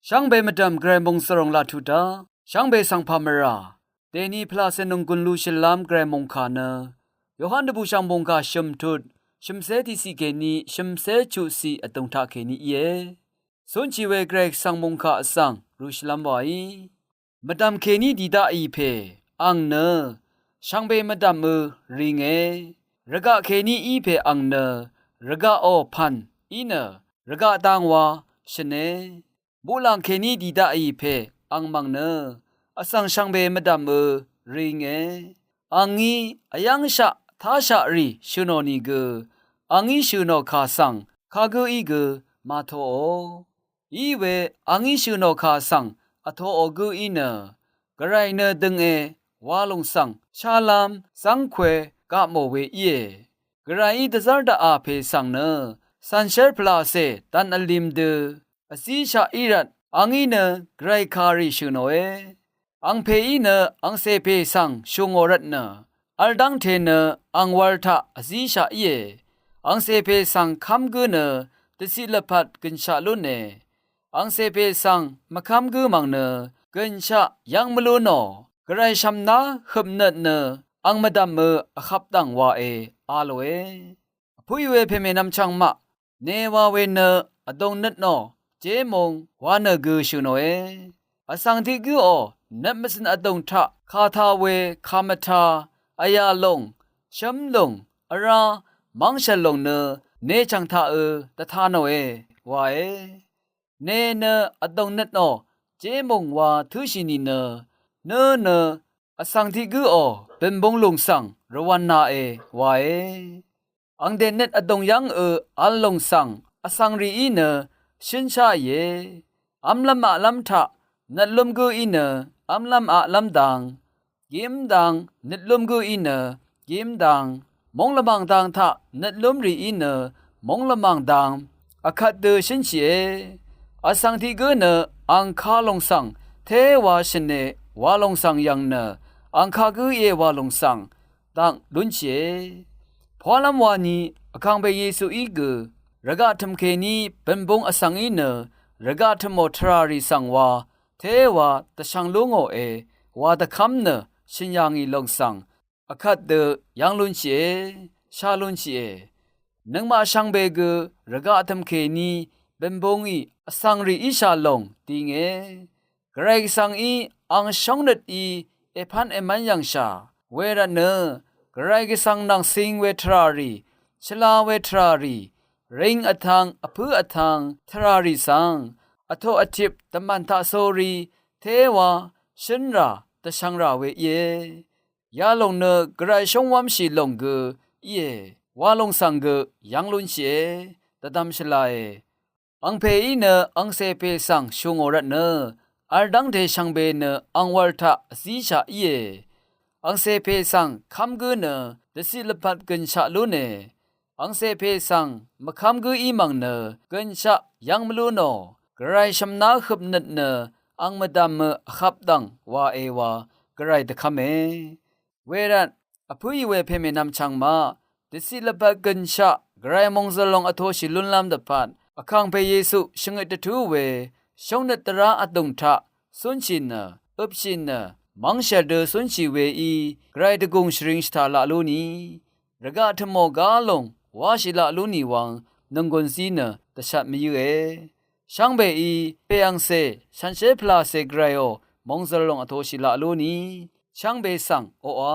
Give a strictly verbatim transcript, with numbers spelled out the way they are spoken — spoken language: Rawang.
Shvngbe mvdv̀m Gvray mòngzv̀ròng laq tut dá shvngbe svng pà mvrà dèni pvlàcè nònggùn lú shvlám Gvray mòngkà nø Yohan dvbùshv̀ng mòngkà shø̀m tut shø̀mcé tiqciq kèní shø̀mcé chuqciq vdùng taq kèní íe. Cúnshì we Gvray Gvsvng mòngkà vsvng rú shvlám wàí mvdv̀m kèní dì daqì pè ang nø shvngbe mvdv̀mø ringe. Rvgaq kèní í pè ang nø rvgaqò pv̀n í nø rvgaq dang wa shø̀ne. Muqlàng kèní dì daqì pè ang mv̀ng nø vsvng shvngbe mvdv̀mø ringe. Angí vyv́ngshaq táshaq rì shø̀ nò nìgø angí shø̀ nò kà svng kagǿí gø màtoò. Iwe angí shø̀ nò kà svng vtoò gǿí nø Gvray nø dønge wa lòng svng shálv́m zv́ngkwe gapmò we íe. Gvrayí dvzv́r daqà pè svng nø cv̀nshér pvlàcè dv̀n vlim dø vzíshaq í rvt angí nø Gvray kàrì shø̀ nòe. Angpèí nø angcè pè svng shù ngò rvtnø vl dv́ngte nø ang wv̄l taq vzíshaq íe. Angcè pè svng kv́m gǿ nø dvciq lvpat gø̀nshaq lúne. Angcè pè svng mvkv́m gǿ mv̀ng nø gø̀nshaq yv́ng mvlú nò Gvray shv̀mná høpnøt nø ang mvdv̀mø vhvp dv̀ng wae a lòe. Vpǿì we pèmè nvmchvng maq ne wa we nø vdùng nøt nò jé mung wa nø gø shø̀ nòe. Vsvng tiq gǿò nøt mvcø̀n vdùng taq kà tā we kà mvtā vyà lòng shǿm lùng vrá mv́ngshv̀l lòng nø ne chv̀ng taqø dvtā nòe wae. Ne nø vdùng nøt nò jé mung wa tǿshì nìnø nø nø vsvng tiq gǿò bø̀n bung lùng svng rvwv̄n nae wae. Angdè nøt vdùng yv́ngø vl lòng svng vsvng rìí nø shǿnsháìe. V́mlv́m aqlv́m taq nøtlúm gǿí nø v́mlv́m aqlv́m dang gím dang nøtlúm gǿí nø gím dang móng lvmàng dang taq nøtlúm rìí nø móng lvmàng dang vkvt dø shǿnshìe. Vsvng tiq gǿ nø ang ka lòng svng té wa shø̀ne wa lòng svng yv̀ng nø ang ka gǿ íe wa lòng svng dang lúnshìe. Pwálv́m wani vkàngpè Yesuí gø rvgaq tø̀m kèní bø̀n bung vsvng í nø rvgaq tø̀mò tvrà rì svng wa té wa dvshvng lú ngòe wa dvkv́m nø shø̀n yà ngì lòng svng vkvt dø yv́ng lúnshìe, shá lúnshìe. Nøngmaq shvngbe gø rvgaq tø̀m kèní bø̀n bungí vsvng rì íshà lòng dinge. Gvray Gvsvngí ang shóngnøt í èpv́n èmv́n yv̀ngshà. Wervtnø Gvray Gvsvng nvng cing we tvrà rì, shvla we tvrà rì, ring vtvng vpǿ vtvng tvrà rì svng vtoq vtip dvmv̀n taqsórí té wa shǿn rà dvshvng rà we íe. Yalòng nø Gvray shóngwv́mshì lòng gø íe wa lòng svng gø yv́ng lúnshìe, dvdvm shvlae. Angpèí nø angcè pè svng shù ngò rvtnø vl dv́ngte shvngbe nø ang wv̄l taq vzíshaq íe. Angcè pè svng kv́m gǿ nø dvciq lvpat gø̀nshaq lúne. Angcè pè svng mvkv́m gǿ í mv̀ng nø gø̀nshaq yv́ng mvlú nò Gvray shv̀mná høpnøt nø ang mvdv̀mø vhvp dv̀ng wae wa Gvray dvkv́me. Wervt vpǿì we pèmè nvmchvng maq dvciq lvpat gø̀nshaq Gvray mòngzø̀l lòng vtoshì lúnlv́m dvpvt vkàngpè Yesu shvngøt dvtú we shóngnøt dvrá vdùng taq cúnshì nø øpshì nø mv́ngshv̀l dø cúnshì weí Gvray dvgùng shvring shvtà laq lú ni rvgaq tø̀mò gá lòng wáshì laq lú nì wvng nònggùn zí nø dvshat mvyǿe. Shvngbeí pè angcè shànshér pvlàcè Gvrayò mòngzø̀l lòng vtoshì laq lú ni shvngbe svng oqà